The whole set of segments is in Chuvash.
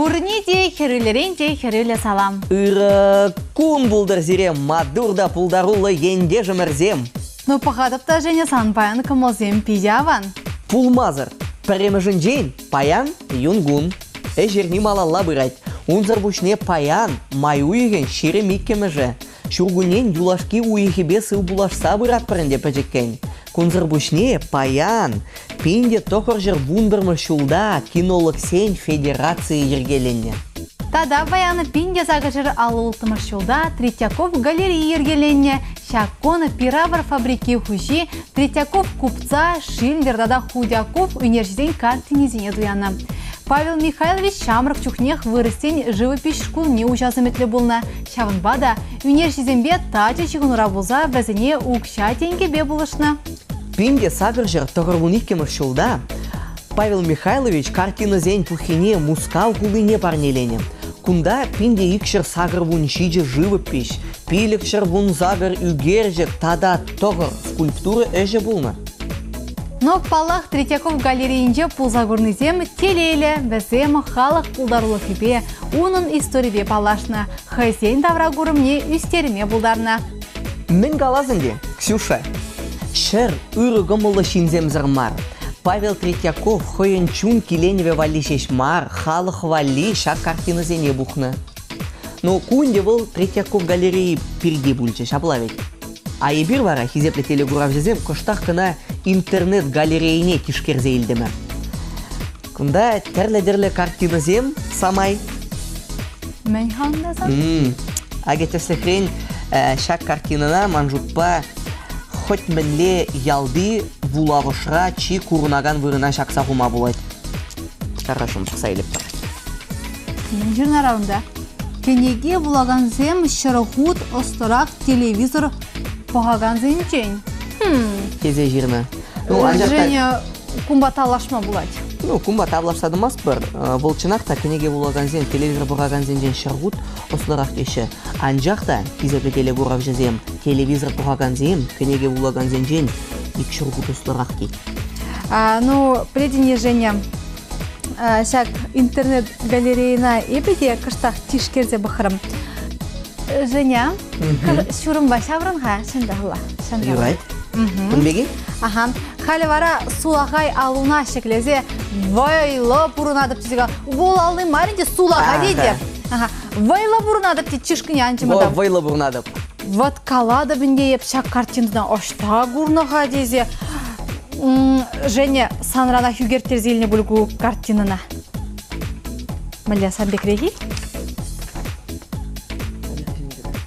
Пурне те хӗрӳлӗрен те хӗрӳллӗ салам. Ырӑ кун пултӑр сире, маттур та пултаруллӑ ентешӗмӗрсем! Ну, пӑхатӑп та, Женя, сан паян кӑмӑлсем питӗ аван. Пулмасӑр. Пӗрремӗшӗнчен, паян юнкун. Ӗҫ эрни малалла пырать. Унсӑр пуҫне паян, май уйӑхӗн 22-мӗшӗ. Ҫуркуннен юлашки уйӑхӗпе сывпуллашса пыратпӑр ӗнтӗ пӗчӗккӗн. Кунсӑр пуҫне паян 1911 ҫулта кинологсен федерацийӗ йӗркеленнӗ. Тата паян 1856 ҫулта Третьяков галерейи йӗркеленнӗ. Ҫак кун пир-авӑр фабрики хуҫи Третьяков купца Шильдер тата Худяков ӳнерҫӗсен картинисене туяннӑ. Павел Михайлович ҫамрӑк чухнех вырӑссен живопиҫ шкулне уҫас ӗмӗтлӗ пулнӑ. Ҫавӑнпа та ӳнерҫӗсемпе тачӑ ҫыхӑнура пулса вӗсене укҫа-тенкӗпе пулӑшнӑ. 1892 ҫулта Павел Михайлович картинӑсен пуххине Мускав хулине парнеленӗ. Кунта 1287 живопиҫ, 518 ӳкерчӗк тата тӑхӑр скульптура ӗҫӗ пулнӑ. Но, паллах, Третьяков галерейинче пулса курнисем телейлӗ, вӗсем халӑх пултарулӑхӗпе, унӑн историпе паллашнӑ, хӑйсен тавракурӑмне ӳстерме пултарнӑ. Мӗн калас ӗнтӗ, Ксюша? Ҫӗр ырӑ кӑмӑллӑ ҫынсемсӗр мар. Павел Третьяков хӑйӗн чун киленӗвӗ валли ҫеҫ мар, халӑх валли ҫак картинӑсене пухнӑ. Ну, ку ӗнтӗ вӑл Третьяков галерейи пирки пулчӗ, ҫапла вӗт? А эпир вара, хисеплӗ телекуравҫӑсем, кӑштах кӑна интернет-галерейине тишкерсе илтӗмӗр. Кунта тӗрлӗ-тӗрлӗ картинӑсем самай. Мӗн-ха унта сан? Акӑ тӗслӗхрен, ҫак картинӑна ман шутпа хӑть мӗнле ялти вулавӑшра чи курӑнакан вырӑна ҫакса хума пулать. Хорошо, пӑхса илӗпӗр. Мӗн ҫырнара унта? Кӗнеке вулакансем ҫӗр хут ӑслӑрах телевизор пӑхакансенчен. Тесе ҫырнӑ. Ну, анчах та Женя, кунпа тавлашма пулать. Ну, кунпа тавлашса тӑмастпӑр. Вӑл чӑнах та кӗнеке вулакансем, телевизор пӑхакансенчен ҫӗр хут ӑслӑрах теҫҫӗ. Анчах та, хисеплӗ телекуравҫӑсем, телевизор пӑхакансем кӗнеке вулакансенчен ик ҫур хут ӑслӑрах тет. Ну, пӗлетӗн-и, Женя, ҫак интернет-галерейӑна эпӗ те кӑштах тишкерсе пӑхрӑм. Женя, ҫурӑмпа ҫаврӑн-ха, ҫанталла. Юрать. Кун пек-и? Аха. Халӗ вара сулахай аллуна ҫӗклесе вӑйлӑ пурӑнатӑп тесе Вӑл алли мар ӗнтӗ, сулахай тетӗп. Аха. Вӑйлӑ пурӑнатӑп тет чышкине анчӑмӑрта. Вӑйлӑ пурӑнатӑп. Вӑт калатӑп ӗнтӗ эп ҫак картинӑна ӑҫта курнӑ-ха тесе. Женя, санранах ӳкерттерсе илнӗ пуль ку картинӑна. Мӗнле сан пекрех-и?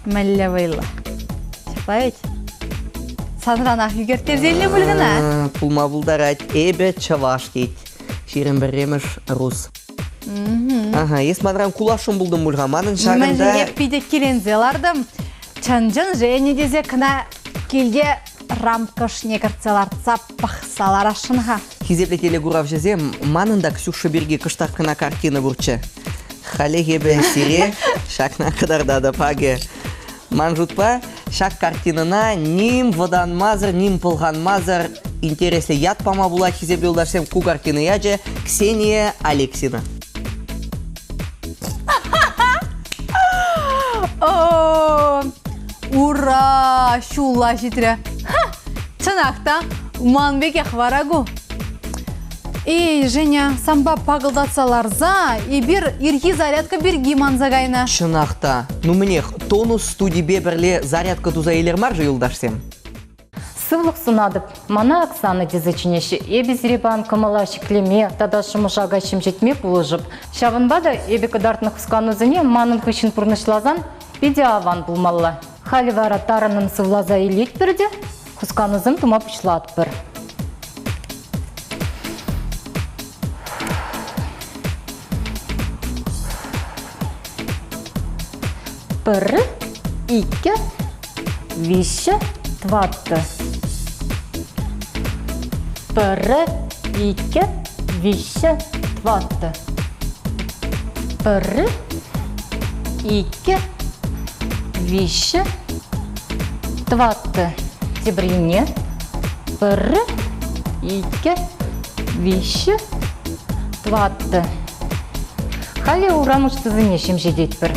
Мӗнле вӑйлӑ. Ҫапла ведь? Санранах ӳкерттерсе илнӗ пуль кӑна. Пулма пултарать. Эпӗ чӑваш тет. 21-мӗш рус. Ага, эс манран куласшӑн пултӑм пуль-ха. Манӑн ҫакӑнта... Мӗншӗн эп питӗ киленсе лартӑм. Чӑн-чӑн Женя тесе кӑна килте рамкӑшне кӗртсе лартса пӑхса ларасшӑн-ха. Хисеплӗ телекуравҫӑсем, манӑн та Ксюша пирки кӑштах кӑна картина пурччӗ. Халех эпӗ сире ҫакна кӑтартатӑп, акӑ. Ман шутпа, ҫак картинӑна ним вӑтанмасӑр, ним пӑлханмасӑр интереслӗ ят пама пулать хисеплӗ юлташсем. Ку картина ячӗ Ксения Алексина. Ура! Ҫулла ҫитрӗ. Чӑнах та, ман пекех вара ку. Эй, Женя, санпа пакӑлтатса ларса эпир ирхи зарядка пирки манса кайнӑ. Чӑнах та. Ну мӗнех, тонус студипе пӗрле зарядка туса илер мар-ши, юлташсем? Сывлӑх сунатӑп. Мана Оксана тесе чӗнеҫҫӗ. Эпӗ сире пан кӑмӑла ҫӗклеме тата шӑмӑшака ҫемҫетме пулӑшӑп. Ҫавӑнпа та эпӗ кӑтартнӑ хусканусене манӑн хыҫҫӑн пурнӑҫласан питӗ аван пулмалла. Халӗ вара тарӑннӑн сывласа илетпӗр те хусканусем тума пуҫлатпӑр. Пӗр, иккӗ, виҫҫӗ, тӑваттӑ. Пӗр, иккӗ, виҫҫӗ, тӑваттӑ. Пӗр, иккӗ, виҫҫӗ, тӑваттӑ. Теприне пӗр, иккӗ, виҫҫӗ, тӑваттӑ. Халӗ ура мышцисене ҫемҫететпӗр.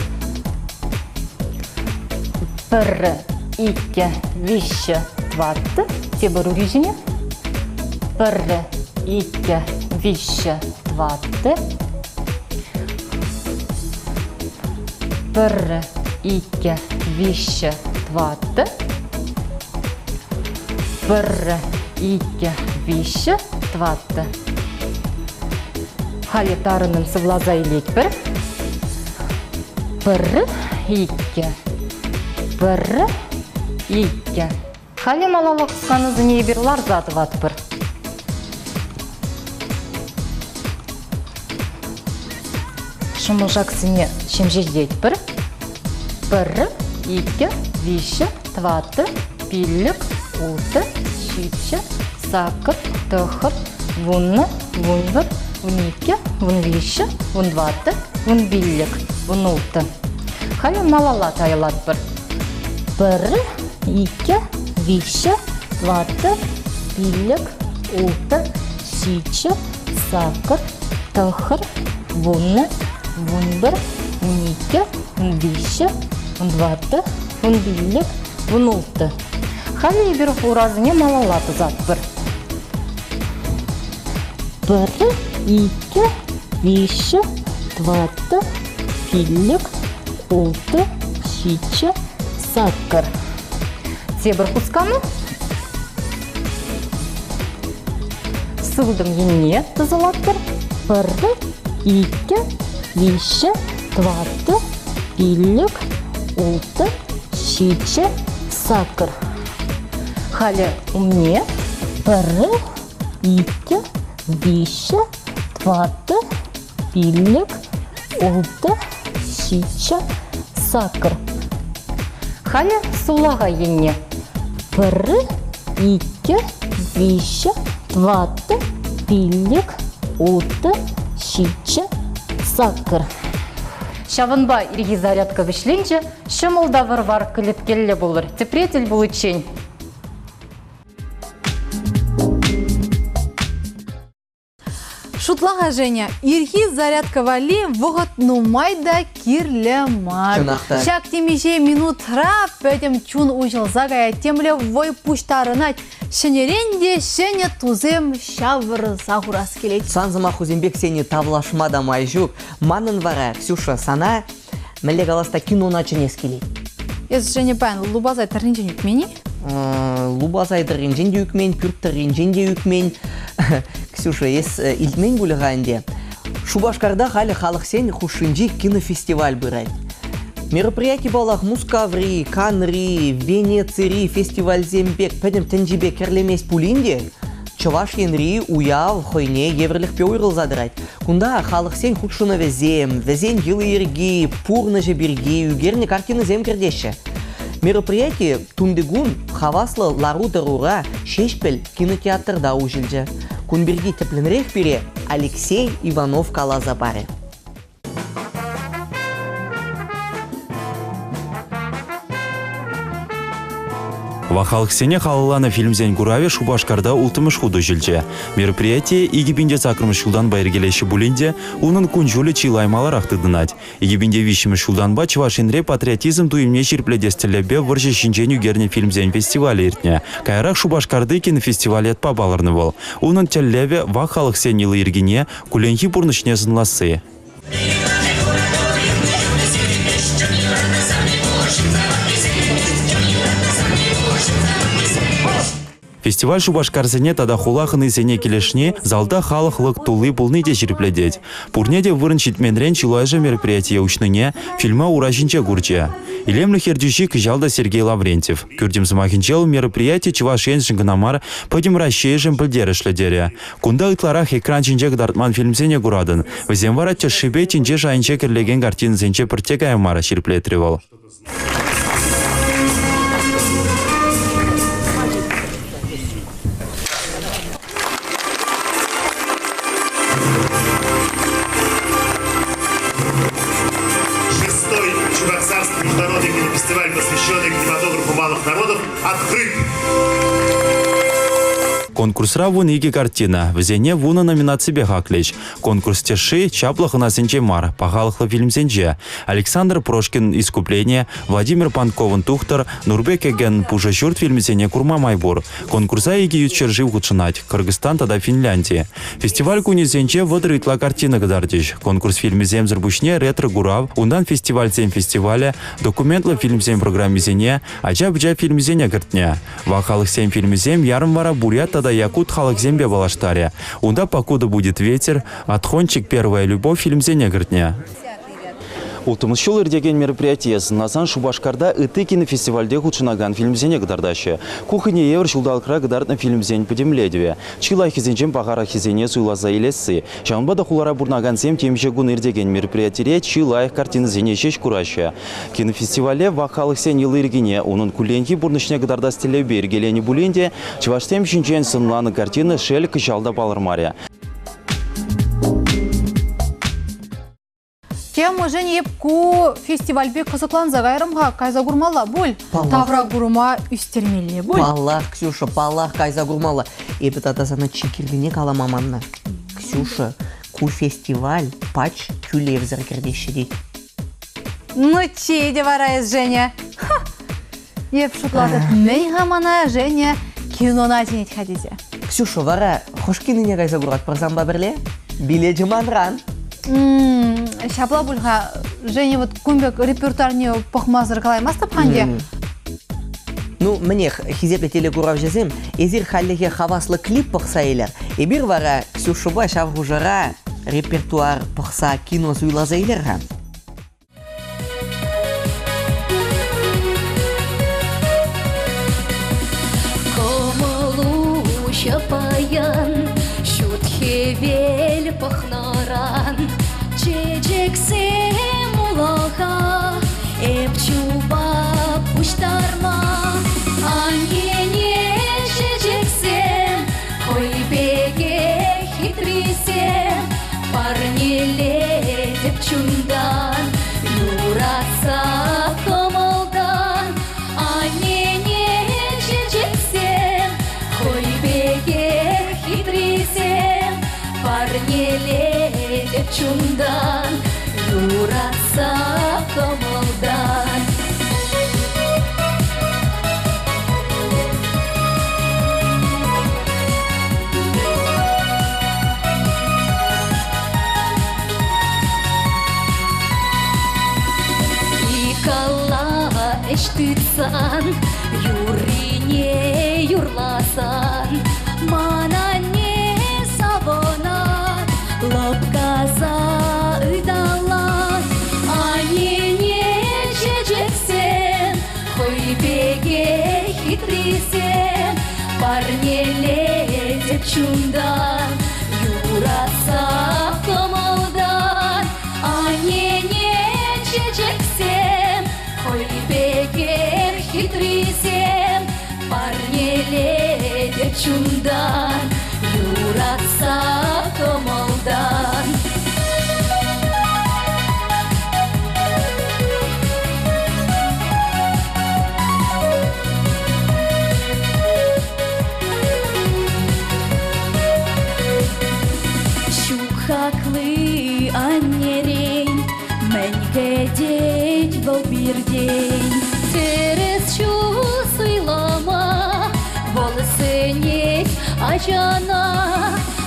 Пӗрре, иккӗ, виҫҫӗ, тӑваттӑ. Тепӗр ури ҫине. Пӗрре, иккӗ, виҫҫӗ, тӑваттӑ. Пӗрре, иккӗ, виҫҫӗ, тӑваттӑ. Пӗрре, иккӗ, виҫҫӗ, тӑваттӑ. Халӗ тарӑннӑн сывласа илетпӗр. Пӗр, иккӗ, пӗр, иккӗ. Халӗ малалла хусканусене эпир ларса тӑватпӑр. Шӑмӑлшаксене ҫемҫететпӗр. Пӗр, иккӗ, виҫҫӗ, тӑваттӑ, пиллӗк, улттӑ, ҫиччӗ, саккӑр, тӑхӑр, вуннӑ, вунпӗр, вуниккӗ, вунвиҫҫӗ, вунтӑваттӑ, вунпиллӗк, вунулттӑ. Халӗ малалла тайӑлатпӑр. Пӗр, иккӗ, виҫҫӗ, тӑваттӑ, пиллӗк, улттӑ, ҫиччӗ, саккӑр, тӑхӑр, вуннӑ, вунпӗр, вуниккӗ, вунвиҫҫӗ, вунтӑваттӑ, вунпиллӗк, вунулттӑ. Халӗ эпир урасене малалла тӑсатпӑр. Пӗр, иккӗ, виҫҫӗ, тӑваттӑ, пиллӗк, улттӑ, ҫиччӗ, саккӑр. Тепӗр хускану. Сылтӑм енне тӑсӑлатпӑр. Пӗр, иккӗ, виҫҫӗ, тӑваттӑ, пиллӗк, улттӑ, ҫиччӗ, саккӑр. Халӗ умне пӗр, иккӗ, виҫҫӗ, тӑваттӑ, пиллӗк, улттӑ, ҫиччӗ, саккӑр. Халӗ сулахай енне. Пӗр, иккӗ, виҫҫӗ, тӑваттӑ, пиллӗк, улттӑ, ҫиччӗ, саккӑр. Ҫавӑнпа ирхи зарядка вӗҫленчӗ, ҫӑмӑл та вӑр-вар кӗлеткеллӗ пулӑр. Тепре тӗл пуличчен. Шутла-ха, Женя, ирхи зарядка валли вӑхӑт нумай та кирлӗ мар. Чӑнах та. Ҫак темиҫе минутра пӗтӗм чун уҫӑлса каять, темле вӑй пуҫтарӑнать. Ҫӗнӗрен те ҫӗнӗ тусем ҫавӑрса хурас килет. Сан сӑмахусемпе Ксения тавлашма та май ҫук. Манӑн вара, Ксюша, сана мӗнле калас та кинона чӗнес килет. Эс, Женя, паян лупасай тӑрринчен ӳкмен-и? Лупасай тӑрринчен те ӳкмен, пӳрт тӑрринчен те ӳкмен. Ксюша, эс илтмен пулӗ-ха ӗнтӗ. Шупашкарта халӗ халӑхсен хушшинчи кинофестиваль пырать. Мероприяти паллах Мускаври, Канри, Венецири фестивальсем пек пӗтӗм тӗнчипе кӗрлемест пулин те, Чӑваш Енри уяв хӑйне евӗрлӗхпе уйрӑлса тӑрать. Кунта халӑхсен хутшӑнӑвӗсем, вӗсен йӑли-йӗрки, пурнӑҫӗ пирки ӳкернӗ картинӑсем кӗртеҫҫӗ. Мероприяти тунтикун хаваслӑ лару-тӑрура Ҫеҫпӗл кинотеатрта уҫӑлчӗ. Кун пирки тӗплӗнрех пире Алексей Иванов каласа парӗ. Вахалӑхсене халалланӑ фильмсен куравӗ Шупашкарта улттӑмӗш хут уҫӑлчӗ. Мероприятие 2008 ҫултанпа йӗркелеҫҫӗ пулин те унӑн кун-ҫулӗ чылай маларах тытӑнать. 2003 ҫултанпа Чӑваш Енре патриотизм туйӑмне ҫирӗплетес тӗллевпе вӑрҫӑ ҫинчен ӳкернӗ фильмсен фестивалӗ иртнӗ. Каярах Шупашкарти кинофестиваль ятпа палӑрнӑ вӑл. Унӑн тӗллевӗ – вак халӑхсен йӑли-йӗркине, кулленхи пурнӑҫне сӑнласси. Фестиваль Шупашкарсене тата хула хӑнисене килӗшни залта халӑх лӑк тулли пулни те ҫирӗплетет. Пурне те вырӑн ҫитменрен чылайӑшӗ мероприятие уҫнине фильма ура ҫинче курчӗ. Илемлӗх ертӳҫи кӑҫал та Сергей Лаврентьев. Кӳртӗм сӑмахӗнче вӑл мероприяти Чӑваш Еншӗн кӑна мар, пӗтӗм Раҫҫейшӗн пӗлтерӗшлӗ терӗ. Кунта ытларах экран ҫинче кӑтартман фильмсене куратӑн. Вӗсем вара тӗшшипе тӗнче шайӗнче кӗрлекен картинӑсенче пӗртте кая мар, ҫирӗплетрӗ вӑл. Шестой Чебоксарский международный кинофестиваль, посвященный кинематографу малых народов, открыт! Конкурсра 12 картина, вӗсене вунӑ номинаципе хаклӗҫ. Конкурс тӗшши чаплӑ хӑнасенче мар, пахалӑхлӑ фильмсенче. Александр Прошкин «Искупление», Владимир Панковӑн «Тухтӑр», Нурбек Эген «Пушӑ ҫурт» фильмӗсене курма май пур. Конкурса икӗ ют ҫӗршыв хутшӑнать – Кыргызстан тата Финлянди. Фестиваль кунӗсенче 30 ытла картина кӑтартӗҫ. Конкурс фильмӗсемсӗр пуҫне ретро-курав, унтан фестивальсен фестивалӗ, документлӑ фильмсен программисене, ача-пӑча фильмӗсене кӗртнӗ. Вак халӑхсен фильмӗсем ярӑм вара бурят тата якут халӑхсемпе паллаштарӗ. Унта «Покуда будет ветер», «Отхончик. Первая любовь» фильмсене кӗртнӗ. Улттӑмӗш ҫул иртекен мероприятие сӑнасан Шупашкарта ытти кинофестивальте хутшӑнакан фильмсене кӑтартаҫҫӗ. Ку хӑйне евӗр ҫулталӑкра кӑтартнӑ фильмсен пӗтӗмлетӗвӗ. Чи лайӑххисенчен пахараххисене суйласа илесси. Ҫавӑнпа та хулара пурӑнакансем темиҫе кун иртекен мероприятире чи лайӑх картинӑсене ҫеҫ кураҫҫӗ. Кинофестивале вак халӑхсен йӑли-йӗркине, унӑн кулленхи пурнӑҫне кӑтартас тӗллевпе йӗркеленӗ пулин те чӑвашсем ҫинчен сӑнланӑ картина шел кӑҫал та палӑрмарӗ. Темӑшӗн эп ку фестивальпе кӑсӑкланса кайрӑм-ха, кайса курмалла пуль. Паллах. Тавра курма ӳстермелле пуль. Паллах, Ксюша, паллах, кайса курмалла. Эпӗ тата сана чи кирлине калама маннӑ. Ксюша, ку фестиваль пач тӳлевсӗр кӗртеҫҫӗ тет. Ну, чей вара эс, Женя. Ха! Эп шутлатӑп, мӗн-ха мана Женя кинона чӗнет-ха тесе. Ксюша, вара хӑш киноне кайса куратпӑр санпа пӗрле? Билечӗ манран. Ҫапла пуль-ха, Женя вот кун пек репертуарне пӑхмасӑр калаймастӑп-ха ӗнтӗ. Ну, мӗнех, хисеплӗ телекуравҫӑсем, эсир хальлӗхе хаваслӑ клип пӑхса илӗр. Эпир вара Ксюшӑпа ҫав хушӑра репертуар пӑхса кино суйласа илер-ха. Кӑмӑл уҫӑ паян, ҫут хӗвел пӑхнӑран чечексем улаха эп чупа пуҫтарма. Аннене чечексем хӑй пекех хитрисем парнелетӗп чунтан, юратса кӑмӑлтан. Аннене чечексем, хӑй пекех хитрисем парнелетӗп чунтан, юратса кӑмӑлтан. Икалла ӗҫ тытсан, юррине юрласан, ман анне савӑнать, лӑпкаса ыталать. Аннене чечексем, хӑй пекех хитрисем, парнелетӗп чунтан, юратса кӑмӑлтан. Аннене чечексем, хӑй пекех хитрисем, парнелетӗп чунтан, юратса кӑмӑлтан. Ҫук хакли аннерен, мӗн кӗтет вӑл пиртен? Тӗрӗс ҫул суйлама вӑл сӗнет ачана.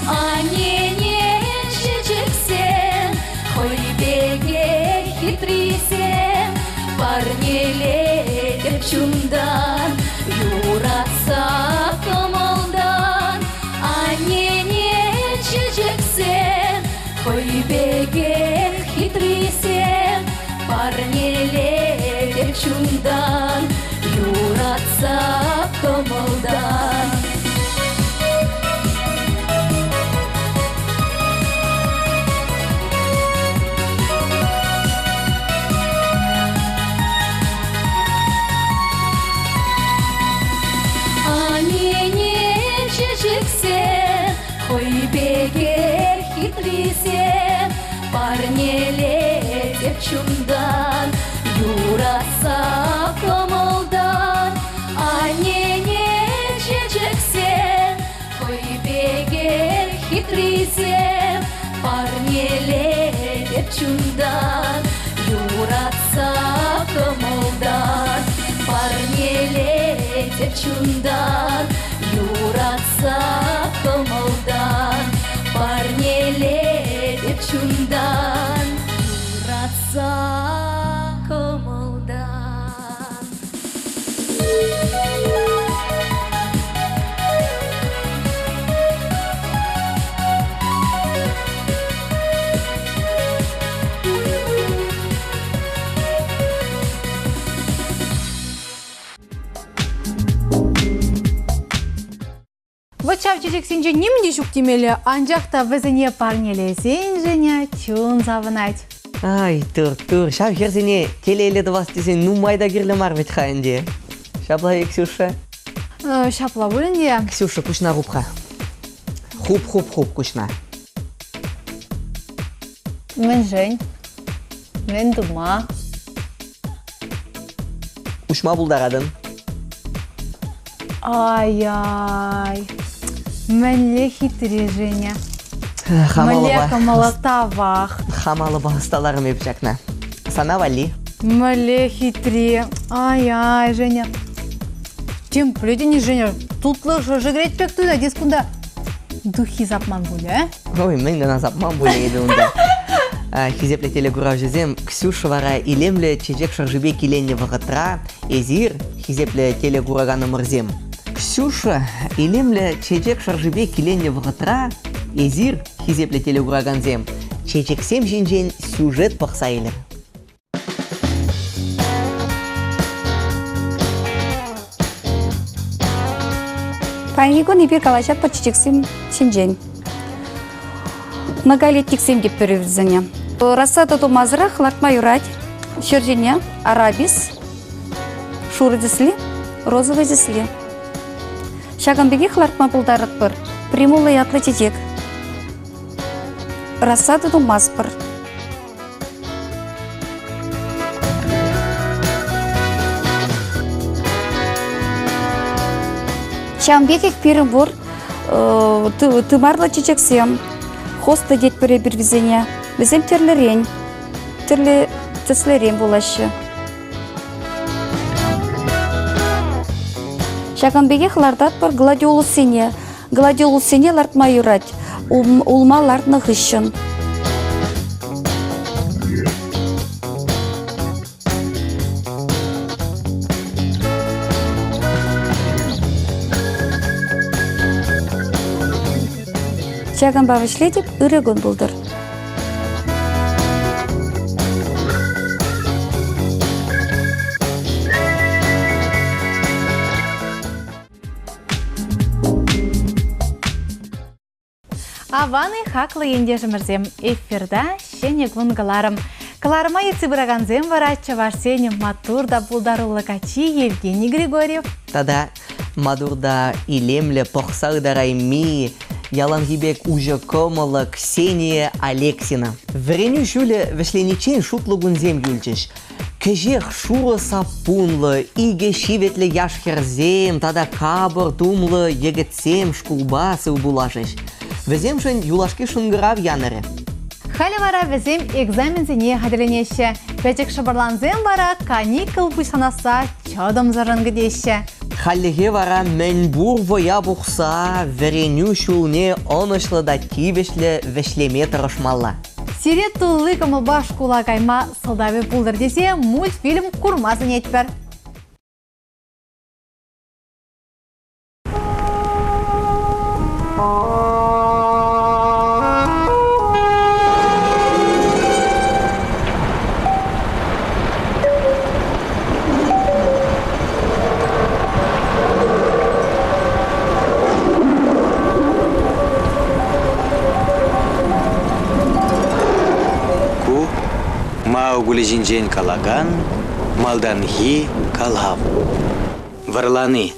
Аннене чечексем, хӑй пекех хитрисем, парнелетӗп чунтан, юратса кӑмӑлтан. Аннене чечексем, хӑй пекех хитрисем, парнелетӗп чунтан, юратса кӑмӑлтан. Аннене чечексем, хӑй пекех хитрисем, парнелетӗп чунтан, юратса кӑмӑлтан. Аннене чечексем, хӑй чунтан, юратса кӑмӑлтан. Парнелетӗп чунтан, юратса кӑмӑлтан. Парнелетӗп чунтан, юратса кӑмӑлтан. Вӑт ҫав чечексенче ним те ҫук темелле, анчах та вӗсене парнелесен Женя чун савӑнать. Ай, тур-тур, ҫав хӗрсене телейлӗ тӑвас тесен нумай та кирлӗ мар вӗт-ха ӗнтӗ. Ҫапла-и, Ксюша? Ҫапла пуль ӗнтӗ. Ксюша, куҫна хуп-ха. Хуп-хуп-хуп куҫна. Мӗншӗн? Мӗн тума? Уҫма пултаратӑн. Ай-ай, мӗнле хитре Женя. Мӗнле кӑмӑллӑ тавах. Хам алӑпа ӑсталарӑм эп ҫакна. Сана валли. Мӗнле хитре. Ай-ай, Женя. Тем пӗлетӗн-и, Женя, тутлӑ шӑршӑ кӗрет пек туйӑнать эс кунта. Духи сапман пулӗ, э? Ой, мӗн кӑна сапман пулӗ эпӗ унта. Хисеплӗ телекуравҫӑсем, Ксюша вара илемлӗ чечек шӑршипе киленнӗ вӑхӑтра эсир, хисеплӗ телекураканӑмӑрсем, Ксюша илемлӗ чечек шӑршипе киленнӗ вӑхӑтра эсир, хисеплӗ телекуракансем, чечексем ҫинчен сюжет пӑхса илӗр. Паянхи кун эпир калаҫатпӑр чечексем ҫинчен. Многолетниксем те пӗр вӗсене. Рассада тумасӑрах лартма юрать. Ҫӗр ҫине арабис, шурӑ тӗсли, розовый тӗсли. Ҫакӑн пекех лартма пултаратпӑр. Примула ятлӑ чечек. Рассада тумастпӑр. Ҫавӑн пекех пирӗн пур тымарлӑ чечексем, хоста тетпӗр эпир вӗсене. Вӗсем тӗрлӗрен, тӗрлӗ тӗслӗрен пулаҫҫӗ. Ҫакӑн пекех лартатпӑр гладиолуссене. Гладиолуссене лартма юрать улма лартнӑ хыҫҫӑн. Ҫакӑнпа вӗҫлетӗп, ырӑ кун пултӑр. Аван-и, хаклӑ ентешӗмӗрсем! Эфирта ҫӗнӗ кун кӑларӑм. Кӑларӑма ертсе пыракансем вара чӑвашсен маттур та пултаруллӑ каччи Евгений Григорьев. Тата маттур та илемлӗ пӑхса ытарайми, яланхи пек уҫӑ кӑмӑллӑ Ксения Алексина. Вӗренӳ ҫулӗ вӗҫлениччен шутлӑ кунсем юлчӗҫ. Кӗҫех шурӑ саппунлӑ, икӗ ҫивӗтлӗ яш-хӗрсем тата капӑр тумлӑ йӗкӗтсем шкулпа сывпуллашӗҫ. Вӗсемшӗн юлашки шӑнкӑрав янӑрӗ. Халӗ вара вӗсем экзаменсене хатӗрленеҫҫӗ. Пӗчӗк шӑпӑрлансем вара каникул пуҫланасса чӑтӑмсӑррӑн кӗтеҫҫӗ. Хальлӗхе вара мӗнпур вӑя пухса вӗренӳ ҫулне ӑнӑҫлӑ та тивӗҫлӗ вӗҫлеме тӑрӑшмалла. Сире тулли кӑмӑлпа шкула кайма сӑлтавӗ пултӑр тесе мультфильм курма сӗнетпӗр. Ку Маугли ҫинчен калакан малтанхи калав. Вӑрлани.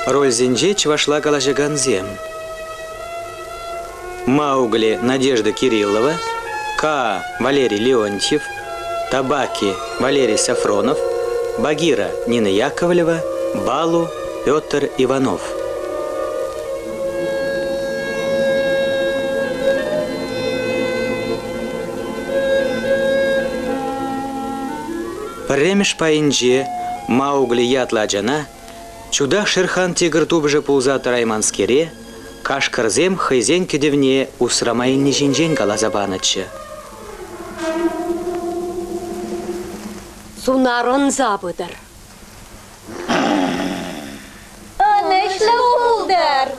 Рольсенче чӑвашла калаҫакансем: Маугли Надежда Кириллова, Каа Валерий Леонтьев, Табаки Валерий Сафронов, Багира Нина Яковлева, Балу Петр Иванов. Пӗрремӗш пайӗнче Маугли ятлӑ ачана чутах Шерхан тигр тупӑшӗ пулса тӑрайманскере кашкӑрсем хӑйсен кӗтӗвне усрама илни ҫинчен каласа панӑччӗ. Сунар ӑнса пытӑр. Ӑнӑҫлӑ пултӑр!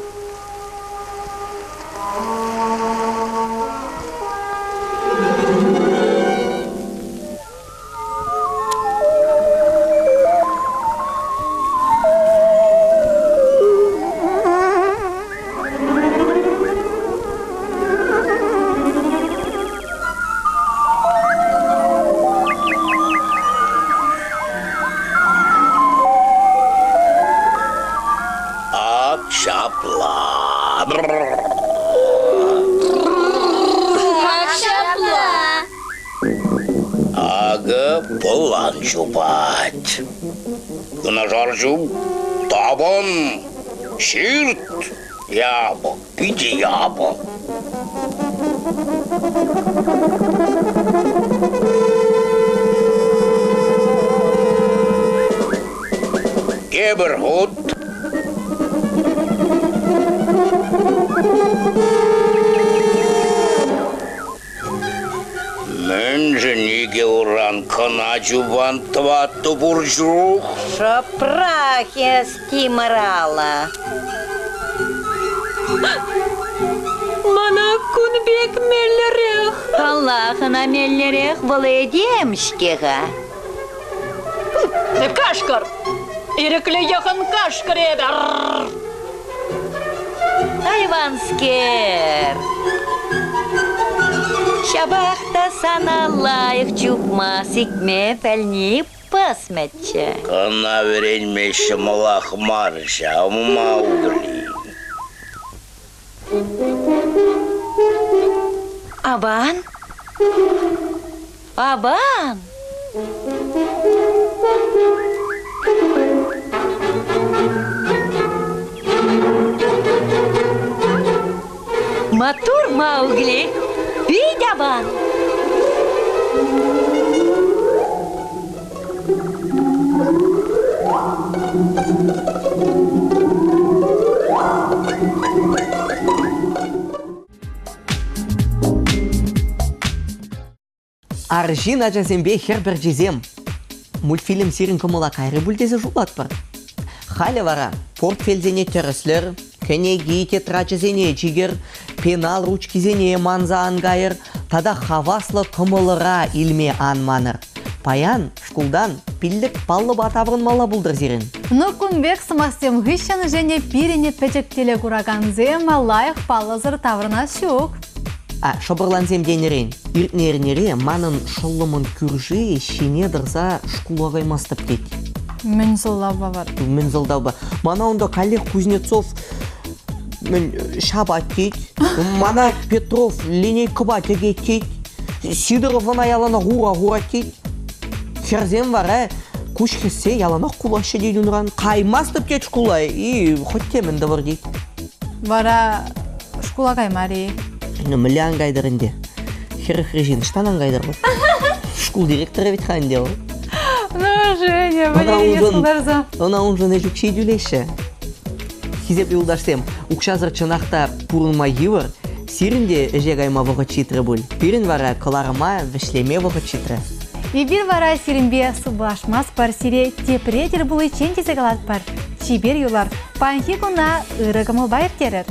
Ак ҫапла. Ак ҫапла. Акӑ пӑлан чупать. Юнашар чуп, тапӑн, ҫырт, япӑх, питӗ япӑх. Тепӗр хут. Мӗншӗн икӗ уран кӑна чупан тӑваттӑ пур чух? Шӑпрах эс, Тимӑрала. Мана кун пек меллӗрех. Паллах, ӑна меллӗрех вӑл этем-ҫке-ха. Кашкӑр! Ирӗклӗ йӑхӑн кашкӑр эпӗ! Айванскер! Ҫапах та сана лайӑх чупма, сикме пӗлни пӑсмӗччӗ. Кӑна вӗренме ҫӑмӑлах мар ҫав, Маугли. Аван? Аван! Маттур, Маугли! Пит аван! Арҫын ачасемпе хӗр пӗрчисем мультфильм сирӗн кӑмӑла кайрӗ пуль тесе шутлатпӑр. Халӗ вара портфельсене тӗрӗслӗр, кӗнеки тетрачӗсене чикӗр, пенал ручкисене манса ан кайӑр тата хаваслӑ кӑмӑлӑра илме ан манӑр. Паян шкултан пиллӗк паллӑпа таврӑнмалла пултӑр сирӗн. Ну, кун пек сӑмахсем хыҫҫӑн Женя пирӗн пӗчӗк телекуракансем лайӑх паллӑсӑр таврӑнас ҫук. А шӑпӑрлансем тенӗрен, иртнӗ эрнере манӑн шӑллӑмӑн кӳрши ҫине тӑрса шкула каймастӑп тет. Мӗн сӑлтавпа вара? Мӗн сӑлтавпа? Мана унта каллех Кузнецов мӗн ҫапать тет. Мана Петров линейкӑпа тӗкет тет. Сидоров ӑна яланах ура хурать тет. Хӗрсем вара куҫ хӗссе яланах кулаҫҫӗ тет унран. Каймастӑп тет шкула и хоть темӗн тӑвӑр тет. Вара шкула каймарӗ-и? Ну, мӗнле ан кайтӑр ӗнтӗ? Хӗрӗхри ҫын ӑҫтан ан кайтӑр вӑл? Шкул директорӗ вӗт-ха ӗнтӗ вӑл. Ну, Женя, Валерий сунтарса. Ӑна уншӑн ӗҫ укҫи тӳлеҫҫӗ. Хисеплӗ юлташсем, укҫасӑр чӑнах та пурӑнма йывӑр. Сирӗн те ӗҫе кайма вӑхӑт ҫитрӗ пуль. Пирӗн вара кӑларӑма вӗҫлеме вӑхӑт ҫитрӗ. Эпир вара сирӗнпе сывлашмастпӑр, сире тепре тӗл пуличчен тесе калатпӑр. Чипер юлар, паянхи куна ырӑ кӑмӑлпа ирттерӗр.